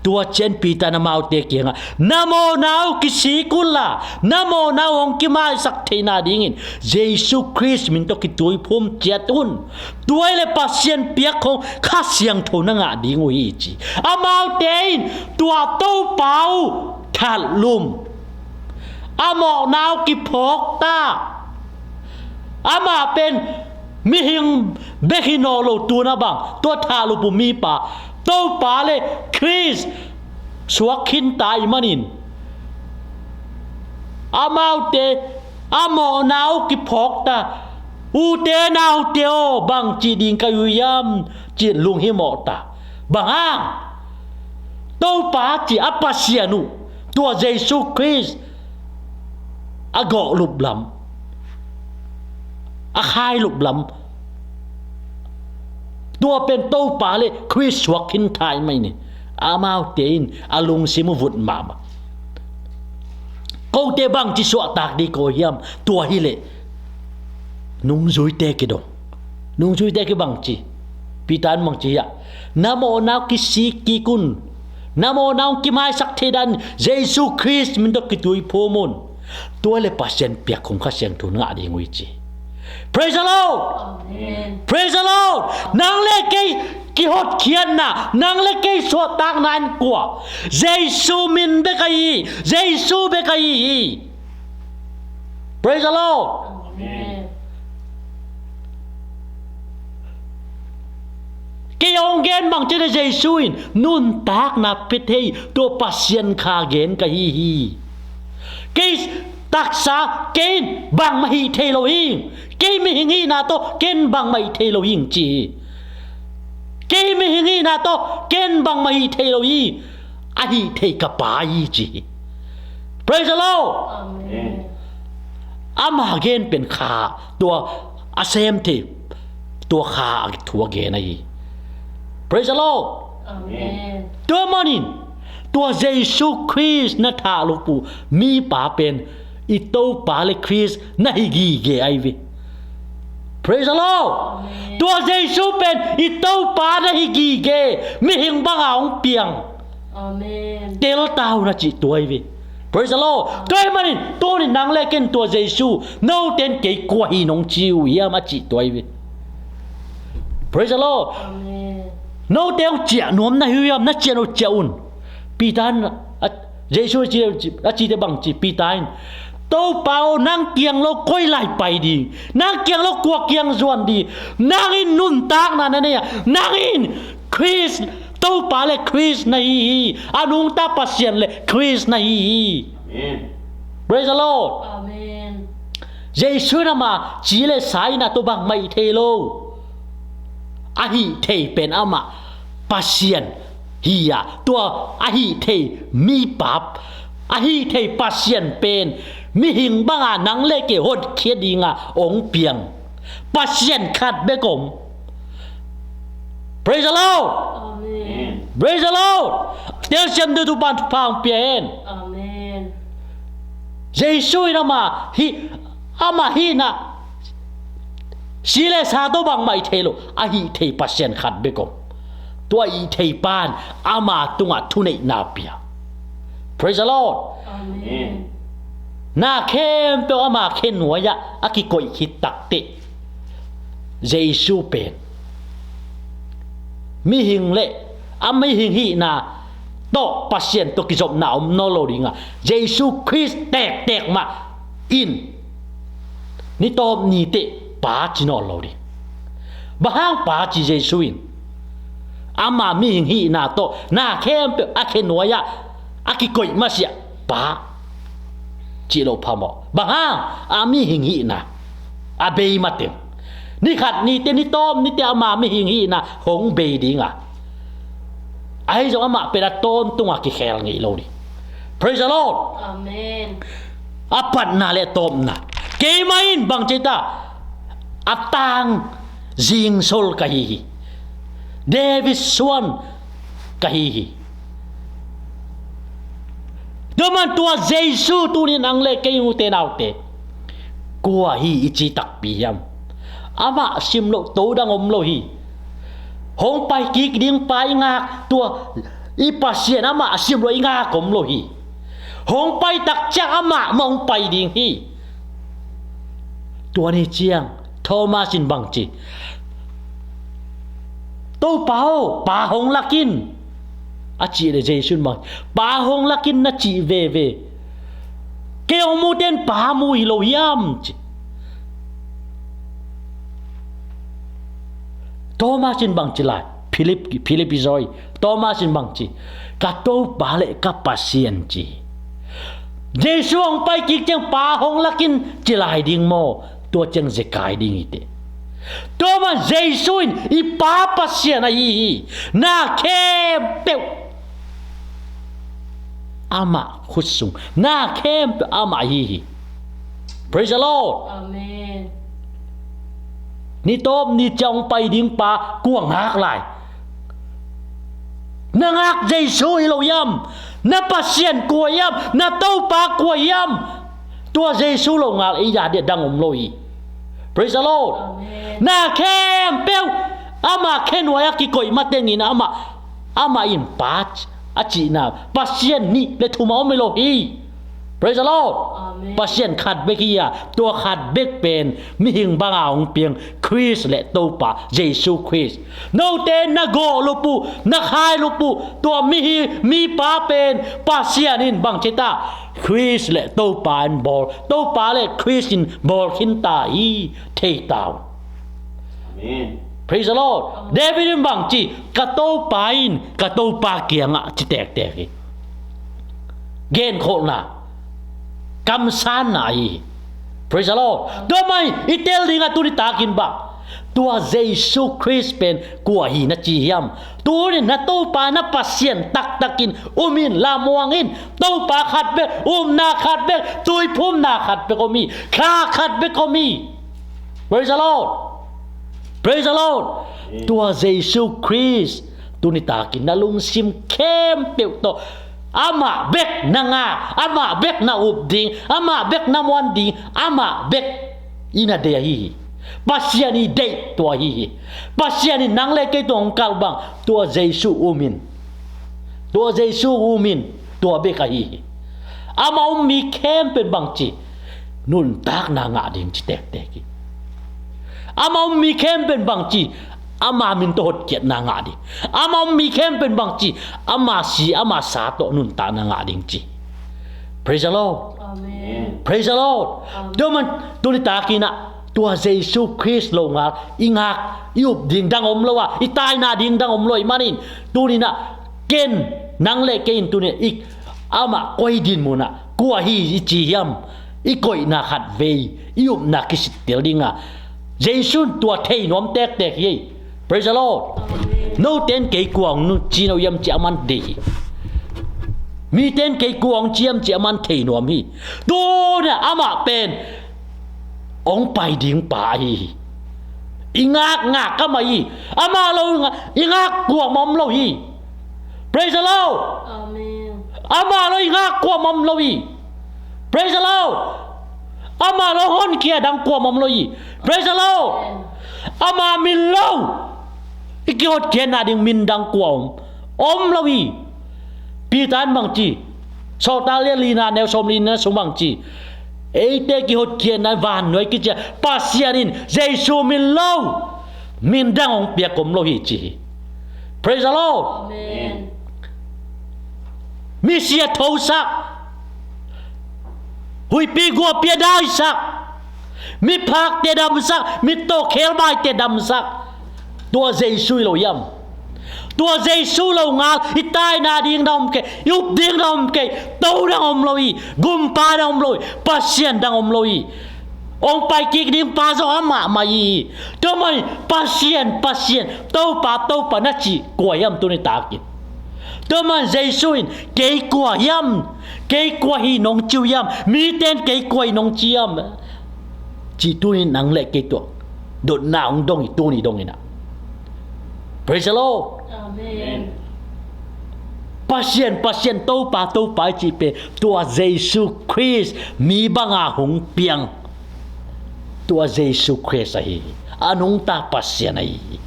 tua ciang Peter in amaute kiangah, na mawhna uh kisik unla, na mawhna uh hong kimaisak theihna dingin Jesu Khrist min tawh kituiphum ciat un. Tua hi leh Pasian piak khong Kha Siangtho na ngah ding uh hi, ci. Amaute in tua Topa uh thatlum, a mawhna uh kiphawk ta. Amah pen mihing bek hi nawn lo, tu-in a bang, tua thahlup uh mipa, Topa le Khrist suak khin ta ahih manin, amaute a mawhna uh kiphawk ta. Ute naute aw, bang cih ding ka hi uh hiam, ci-in lunghimawh ta. Bang hang? Topa cih a Pasian uh, tua Jesu Khrist a gawhlup lam, a khailup lam, tua pen Topa le Khrist suak khin ta ahih manin, amaute in a lungsim uh vut mahmah. Kote bangci suahtak ding ko hiam? Tua hi leh nungzuite kidong. Nungzuite kibang ci. Peter in bang ci hiam? Na mawhna uh kisik kik un. Na mawhna uh kimaisak thei dan Jesu Khrist min tawh kituiphum un. Tua le Pasian piak khong Kha Siangtho na ngah ding uh hi, ci. Praise the Lord. Amen. Praise the Lord. Nang le kei kihotkhiatna, nang le kei suahtakna in kua? Jesu min bek ahi hi. Jesu bek ahi hi. Praise the Lord. Amen. Kei hong gen bang ci leh Jesu in nuntakna pia thei tua Pasian kha gen ka hi hi. Kei taksa, kei in bangmah hih thei lo hing. Kei mihing hihna tawh ken bangmah hih thei lo hing ci hi. Kei mihing hihna tawh ken bangmah hih thei lo hi. A hih thei ka Pa hi ci hi. Praise the Lord. Amen. Ama gen pen kha, tua a sem thei, tua kha a thu a gen ahi. Praise the Lord. Amen. Tua manin tua Jesu Khrist na thah lupuk mipa pen i Topa le Khrist na hi gige ahi ve. Praise the Lord. Amen. Tua Jesu pen i Topa na hi gige, mihing banga hong piang. Amen. Tel ta un a cih tua hi ve. Praise the Lord. Tua ahih manin tuni nang le ken tua Jesu, note in kei kua hi nong ci uh hiam a cih tua hi ve. Praise the Lord. Amen. Note hong ciah nuam na hi uh hiam, na ciah no ciah un. Peter in, a, Jesu a ci, a cite bang ci, Peter in, Topa aw, nang kiang lo koi lai pai ding, nang kiang lo kua kiang zuan ding, nang in nuntakna na nei a, nang in Khrist, Topa le Khrist na hi hi. A nungta Pasian le Khrist na hi hi. Amen. Praise the Lord. Amen. Jesu in ama ci le sa in a tua bangmah hih thei lo. A hih thei pen amah Pasian hi a, tua a hih thei mipa, a hih thei Pasian pen mihing banga nang le kei hotkhiat dinga hong piang Pasian khat bek om. Praise the Lord. Amen. Praise the Lord. Telsiam deuh tu pan thupha hong pia hen. Amen. Jesu in ama hi, ama hihna, si le sa tawh bangmah hih thei lo, a hih thei Pasian khat bek om. Tua hih thei pan ama tungah thuneihna pia. Praise the Lord. Amen. Na khempeuh ama khe nuai-ah a kikoih khit takteh Jesu pen mihing le a mihing hihna tawh Pasian tawh kizopna om nawn lo dinga, Jesu Khrist tektek mah in ni tawp ni teh Pa ci nawn lo ding. Bang hang Pa ci Jesu in? Ama mihing hihna tawh na khempeuh a khe nuai-ah a kikoih masiah Pa cih loh phamawh. Bang hang? A mihing hihna a bei mateng, ni khat ni teh, ni tawp ni teh ama mihing hihna hong bei dinga, ahi zong amah pen a tawntunga kikhel ngei lo ding. Praise the Lord. Amen. A patna le tawpna. Keimah in bang ci ta, a tang zingsol ka hi hi. David suan ka hi hi. Tua man tua Jesu tuni nang le kei, ute naute, kua hi i ci takpi hiam? Amah sim loh to dang om lo hi. Hong pai kik ding pa i ngak, tua i Pasian amah sim loh i ngak om lo hi. Hong pai tak ciang amah mah hong pai ding hi. Tua ni ciang Thomas in bang ci? Topa aw, Pa hong lak in, a cih leh Jesu in bang? Pa hong lak in na cih veve, kei hong mute in Pa mu hi lo hiam? Ci. Thomas in bang ci lai? Philip, Philip i zaw hi. Thomas in bang ci? Ka Topa le ka Pasian ci. Jesu hong pai kik ciang Pa hong lak in ci lai ding maw? Tua ciang zekai ding hi teh. Tua man Jesu in i Pa Pasian ahi hi. Na khempeuh amah khut sung, na khempeuh amah ahi hi. Praise the Lord. Amen. Ni tawp ni ciang hong pai ding pa kua ngak lai? Na ngak Jesu hi lo hiam? Na Pasian kua hiam? Na Topa kua hiam? Tua Jesu lo ngal ei a ding dang om lo hi. Praise the Lord. Amen. Na khempeuh ama khe nuai-ah kikoih matengin amah, amah in Pa a cihna Pasian nih le thum a om hi lo hi. Praise the Lord. Amen. Pasian khat bek hi a, tua khat bek pen mihing banga hong piang Khrist le Topa Jesu Khrist. Note na gawh lup uh, na khai lup uh, tua mihi, mipa pen Pasian in bang ci ta? Khrist le Topa in bawl, Topa le Khrist in bawl khin ta hi, thei ta uh. Amen. Praise the Lord. David in bang ci? Ka Topa in ka Topa kiangah ci tektek hi. Genkholhna. kamsanna ahi hi. Praise the Lord. Tua mah i tel dingah tuni takin bang, tua Jesu Khrist pen kua hi na ci hiam? Tuni na Topa na Pasian taktakin um in, lamuang in. Topa khat bek, upna khat bek, tuiphumna khat bek om hi, thla khat bek om hi. Praise the Lord. Praise the Lord. Tua Jesu Khrist tuni takin na lungsim khempeuh tawh amah bek na ngak, amah bek na up ding, amah bek na muan ding, amah bek i na deih ahi hi. Pasian i deih tua ahi hi. Pasian in nang le kei tung hong kalh bang, tua Jesu um in. Tua Jesu um in, tua bek ahi hi. Amah um mi khempeuh in bangci, nuntakna ngah ding ci tektek hi. Amah um mi khempeuh in bangci, ama min tawh hotkhiatna ngah ding. Amah um mi khempeuh in bangci, ama si, ama sa tawh nuntakna ngah ding ci. Praise the Lord. Amen. Praise the Lord. Amen. Tua man tuni takin ah tua Jesu Khrist longal i ngak, i up ding dang om lo a, i taina ding dang om lo ahih manin, tuni-in ah ken, nang le kei in tuni-in i, amah koi dinmun ah kua hi i ci hiam? I koihna khat vei, i upna kisittel ding a, Jesu in tua thei nuam tektek hi. Praise the Lord. Amen. Note in kei kua hong ci na uh hiam cih aman deih hi. Mite in kei kua hong ci hiam cih aman thei nuam hi. Tuni-in ah amah pen hong pai ding pa ahi hi. I ngak ngak amah hi. Amah lo i ngak, i ngak kuamah om lo hi. Praise the Lord. Amen. Amah lo i ngak kuamah om lo hi. Praise the Lord. Amah lo honkhia dang kuamah om lo hi. Praise the Lord. Amen. Amah min lo i kihotkhiatna ding min dang kua om, om lo hi. Peter in bangci, Sawltak Lian lina neu sawmli na sung bangci, eite kihotkhiatna vannuai kici a, Pasian in Jesu min lo min dang hong piak om lo hi ci hi. Praise the Lord. Amen. Misia thosak, huihpi guahpi a daisak, miphakte damsak, mittaw khebaite damsak, tua Jesu hi lo hiam? Tua Jesu longal i taina ding dang om kei, i up ding dang om kei. To dang om lo hi. Gumpa dang om lo hi. Pasian dang om lo hi. Hong paikik ding pa zong amah mah hi. Tua mah hi. Pasian, Pasian, Topa, Topa na cih kua hiam tuni takin? Tua mah Jesu in kei kua hiam, kei kua hi nong ci uh hiam, mite in kei kua hi nong ci hiam, cih tuni-in nang le kei tungah dotna hong dong hi, tuni dongin ah. Praise the Lord. Amen. Pasian, Pasian, Topa, Topa i cih pen tua Jesu Khrist mi banga hong piang, tua Jesu Khrist ahi hi. A nungta Pasian ahi hi.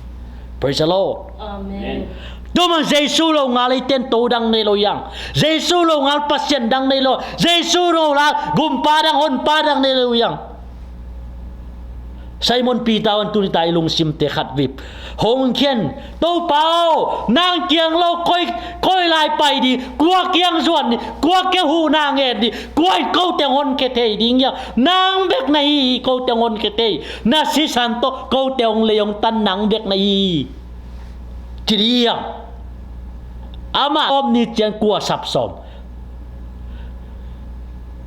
Praise the Lord. Amen. Tua mah Jesu longal eite in to dang nei lo hiang. Jesu longal Pasian dang nei lo. Jesu longal gumpa dang, honpa dang nei lo hiang. Simon Peter in tuni-in ah i lungsimte khat vei hong khen, Topa aw, nang kiang lo koi, koi lai pai ding, kua kiang zuan ding, kua kiang huhna ngen ding, kua in kote hong honkhia thei ding hiam? Nang bek na hi hi, kote hong honkhia thei. Na sisan tawh kote hong lei hong tan nang bek na hi hi, ci ding hiam? Amah om ni ciang kua sap sawm,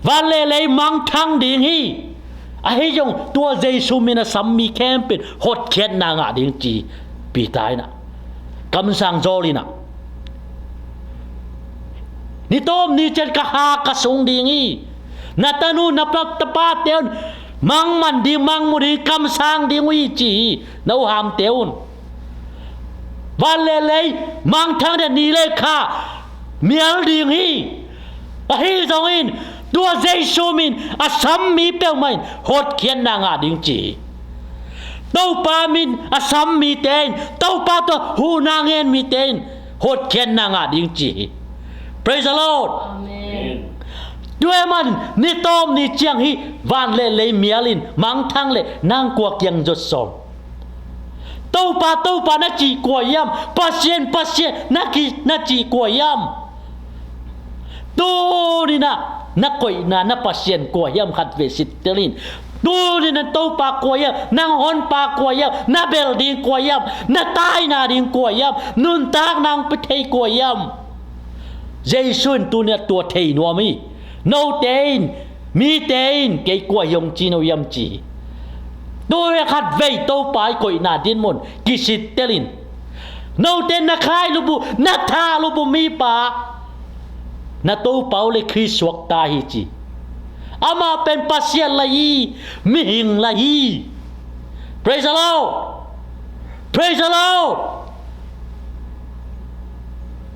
van le lei mangthang ding hi. Ahi zong tua Jesu min a sam mi khempeuh in hotkhiatna ngah ding ci hi. Peter in ah kamsang zawl in ah, ni tawm ni ciang ka ha ka sung ding hi. Na tanu na pa, tapate un mangman ding, mangmu ding, kamsang ding uh hi ci hi. Na uhamte un van le lei mangthang ding, ni le kha mial ding hi. Ahi zongin tua Jesu min a sam mi peuhmah in hotkhiatna ngah ding ci hi. Topa min a sam mite in, Topa tawh huhna ngen mite in hotkhiatna ngah ding ci hi. Praise the Lord. Amen. Tua ahih manin ni tawm ni ciang hih van le lei mial in mangthang leh nang kua kiang zuan sawm? Topa, Topa na cih kua hiam? Pasian, Pasian na ki, na cih kua hiam? Tuni-in ah na koihna na Pasian kua hiam khat vei sittel in. Tuni-in ah Topa kua hiam, nang honpa kua hiam, na bel ding kua hiam, na taina ding kua hiam, nuntakna hong pia thei kua hiam? Jesu in tuni-in ah tua thei nuam hi. Note in Mite in kei kua hi hong ci no hiam ci hi. Tua khatvei Topa i koihna dinmun kisittelin, note na khailup uh, na thahlup uh mipa, na Topa uh le Khrist suakta hi ci. Amah pen Pasian la hi, mihing la hi. Praise the Lord. Praise the Lord.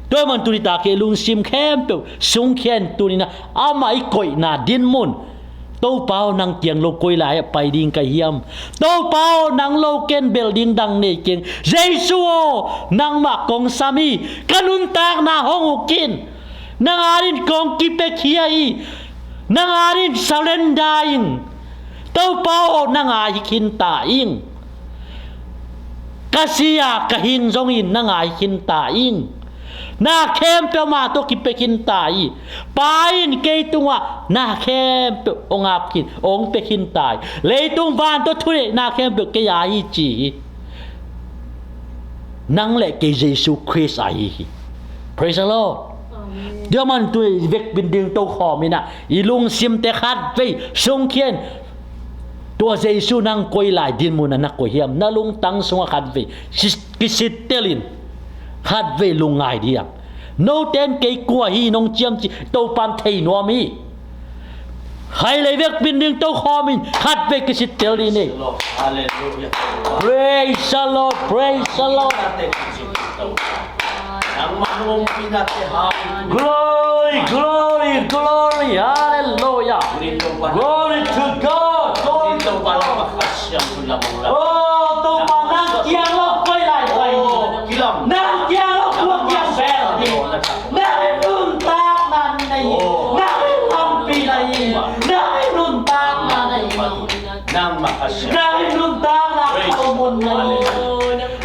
Tua man tuni tak hi lungsim khempeuh sungkhia in, tuni-in ah amah i koihna dinmun, Topa aw, nang kiang lo koi lai-ah pai ding ka hiam? Topa aw, nang lo ken belh ding dang nei keng. Jesu aw, nangmah kong sam hi. Ka nuntakna hong uk in. Nang adingin kong kipiakhia hi. Nang adingin surrender ing. Topa aw, nang a hi khinta ing. Ka si a ka hing zongin nang a hi khinta ing. Na khempeuh amah tawh kipia khinta hi. Pa in kei tungah na khempeuh hong ap khin, hong pia khinta hi. Leitung van tawh thuneihna khempeuh kei a hi ci hi. Nang le kei Jesu Khrist a hi hi. Praise the Lord. Amen. Tua man tuni vekpi-in ding tokhawm in ah i lungsimte khatvei sungkhia in. Tua Jesu nang koi lai dinmun ah na koi hiam? Na lungtang sungah khatvei si-, kisittelin, khatvei lungngai dih hiam? Note in kei kua hi nong ci hiam ci Topa'n thei nuam hi. Khailei vekpi-in ding tokhawm in khatvei kisittel dih ni. Hallelujah. Praise the Lord, praise the Lord. Glory, glory, glory, hallelujah. Glory to God, glory to God. Oh, Topa nang kiang lo koi lai pai ni. Nang kiang lo kua kiang bel ni. Nang in nuntakna nei hi. Nang in lampi nei hi. Nang in nuntakna nei hi. Nang in nuntakna khauhmun nei hi.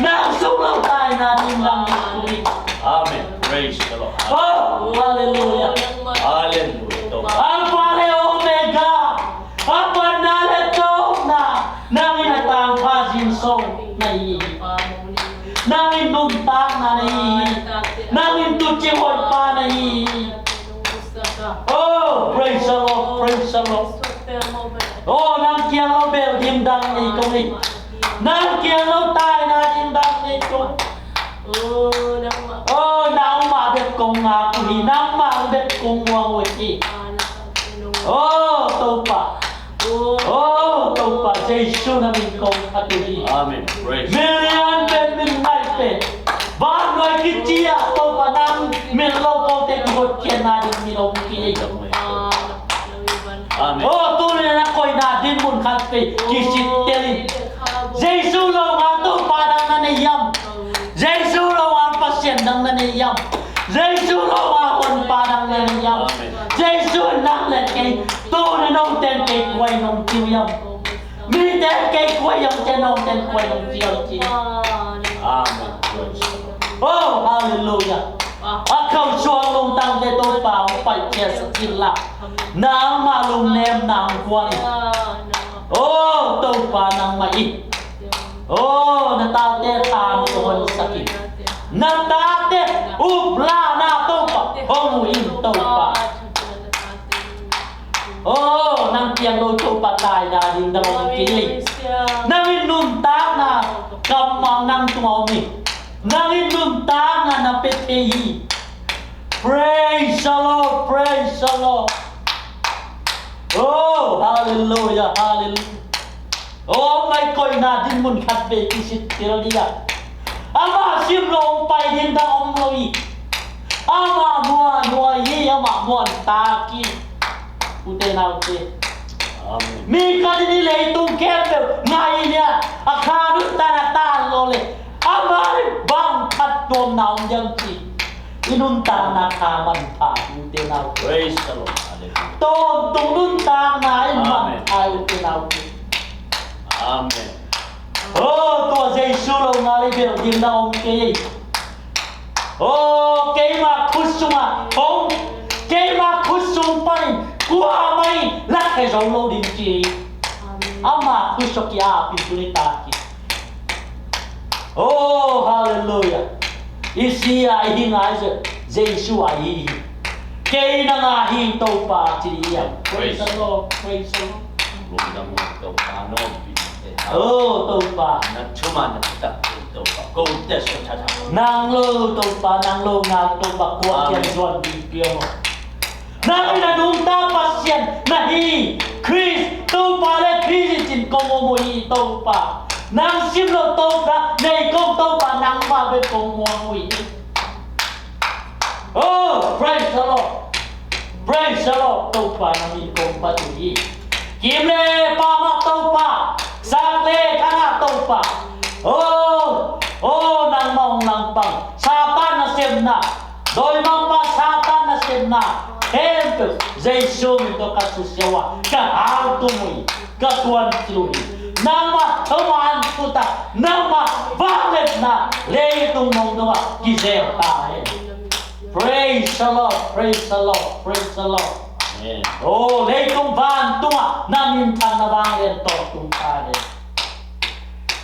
Nang sung lo taina ding nang hi. Amen. Praise the Lord. Oh, hallelujah. Hallelujah. Alpha le Omega. A panna le tawpna, nang in a tangpha zingsang na hi hi. Nang in nuntakna na hi hi. Nang in tuucing hoihpa na hi hi. Oh, praise the Lord, praise the Lord. Oh, nang kiang lo bel ding dang nei kong hi. Nang kiang lo taina ding dang nei kong hi. Oh, nangmah bek kong ngak uh hi, nangmah bek kong muang uh hi. Oh, Topa. Oh, Topa, Jesu na min kong that uh hi. Amen. Praise. Min lian pen, min nai pen. Vannoi kici ah Topa nang min lo kote kihotkhia nading min om kei. Amen. Oh, tuni-in a koihna dinmun khat vei kisittel in. Jesu lo ngal Topa dang na nei hiam? Jesu lo ngal Pasian dang na nei hiam? Jesu lo ngal Honpa dang na nei hiam? Amen. Jesu in nang le kei, tuni-in note in kei kua hi nong ci uh hiam? Mite in kei kua hi hong ci a, note in kua hi nong ci hiam ci. Amen. Oh, hallelujah. A khauh suang lungtangte Topa hong paikhiat sak in la. Nangmah lungnemna hong guan in. Oh, Topa nangmah in. Oh, na tate tha hong honsak in. Na tate uplahna Topa hong huh in Topa. Oh, nang kiang lo Topa taina ding dang om kei. Nang in nuntakna kammal nang tungah om hi. Nang in nuntakna na pia thei hi. Praise the Lord, praise the Lord. Oh, hallelujah, hallelujah. Oh, mai koihna dinmun khat vei kisittel dih a. Amah sim lo hong pai ding dang om lo hi. Amah muanhuai hi, amah muantak hi. Ute naute. Amen. Mi khat in i leitung khempeuh ngai hi a, a kha nuntakna tan lo le, amah in bang khat tuamna om diam ci. I nuntakna kha manpha hi ute naute. Praise the Lord. Hallelujah. Tawntung nuntakna in manpha hi ute naute. Amen. Oh, tua Jesu lo ngal i belh ding na om kei. Oh, keima khut sungah hong, keima khut sung panin kuamah in lakhia zo lo ding ci. Ama khut sung ki-ap in tuni tak hi. Oh, hallelujah. I si a i hing a i Je-, Jesu a i hi. Kei nang a hi Topa ci ding hiam? Praise the Lord, praise the Lord. Lungdam ung Topa, nawm pi te. Oh Topa. Na thuma na tak Topa. Ko te so tha tha. Nang lo Topa, nang lo nang Topa, kua kiang zuan ding piang. Nang in a nungta Pasian na hi. Khrist Topa le Khrist in cin kong om uh hi Topa. Nang sim lo Topa, nei kong Topa, nangmah bek kong muang uh hi. Oh, praise the Lord. Praise the Lord. Topa nang in kong phat uh hi. Kim le pam ah Topa, sak le khang ah Topa. Oh, oh, nangmah hong langpang. Satan nasepna, dawimangpa Satan nasepna khempeuh Jesu min tawh ka susia uh a, ka haltum uh hi, ka tuancil uh hi. Nangmah thuman thut a, nangmah vangliatna leitung mong dongah kizel ta hen. Praise the Lord, praise the Lord, praise the Lord. Amen. Oh, leitung vantungah na minthanna vanglian tawh tung ta hen.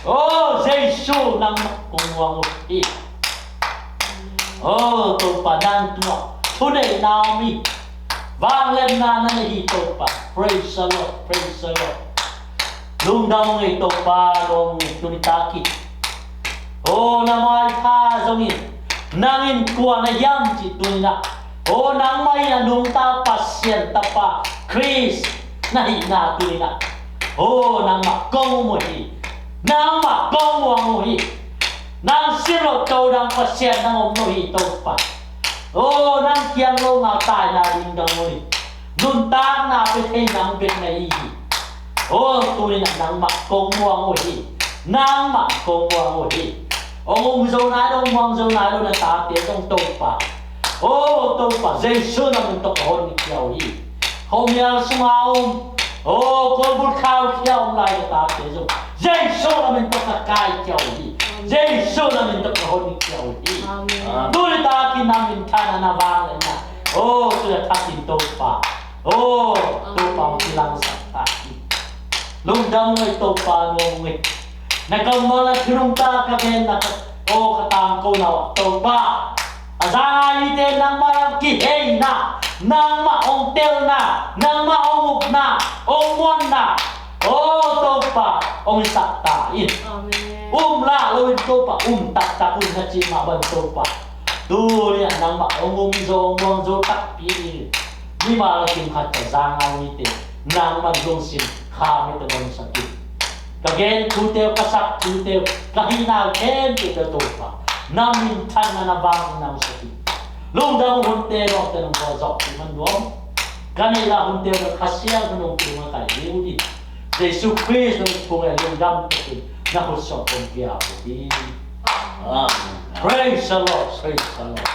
Oh Jesu, nangmah kong muang uh hi. Oh Topa, nang tungah thuneihna om hi. Vangliatna na nei hi Topa. Praise the Lord, praise the Lord. Lungdam ung ei Topa, lawm ung ei tuni tak hi. Oh, na maitha zongin nang in kua na hiam cih tuni-in ah, oh, nangmah in a nungta Pasian Tapa Khrist na hihna tuni-in ah, oh, nangmah kong um uh hi. Nangmah kong muang uh hi. Nang sim lo to dang Pasian nang om lo hi Topa. Oh, nang kiang lo ngal taina ding dang uh hi. Nuntakna pia thei nang bek na hi hi. Oh, tuni-in ah nangmah kong muang uh hi. Nangmah kong muang uh hi. Hong um zo nai lo, hong muang zo nai lo na tate zong Topa, oh Topa, Jesu na min tawh ka hon khia uh hi. Khuamial sunga om, oh, kolbulh khaukhia om lai na tate zong Jesu na min tawh ka kaikhia uh hi. Jesu na min tawh ka hon khia uh hi. Amen. Tuni takin na minthanna, na vangliatna, oh, tuni takin Topa, oh, Topa hong kilangsak ta hi. Lungdam ung ei Topa, nuam ung ei. Na kammal, na thu nungta ka genna, ka, oh, ka tangkona uh ah Topa, a za ngai mite nangmah lam kiheina, nangmah hong telna, nangmah hong upna, hong muanna, oh Topa, hong hisak ta in. Amen. Um lah loin Topa, um taktak un na cih mah bang Topa, tuni-in ah nangmah hong um zo, hong muang zo takpi in, mimal kim khat ka za ngai mite nangmah lungsim kha mite hong sak in. Ka gen thute uh, ka sak thute uh, ka hihna uh khempeuh tawh Topa, na minthanna, na vangliatna hong sak in. Lungdam ung, hunte nawngte nong kua zawh kei man nuam. Ka neih lah hunte uh na Kha Siangtho nong tung a kai ding uh hi. Jesu Khrist nong thung a lungdam takin na khut sawh kong pia uh hi. Amen. Praise the Lord, praise the Lord.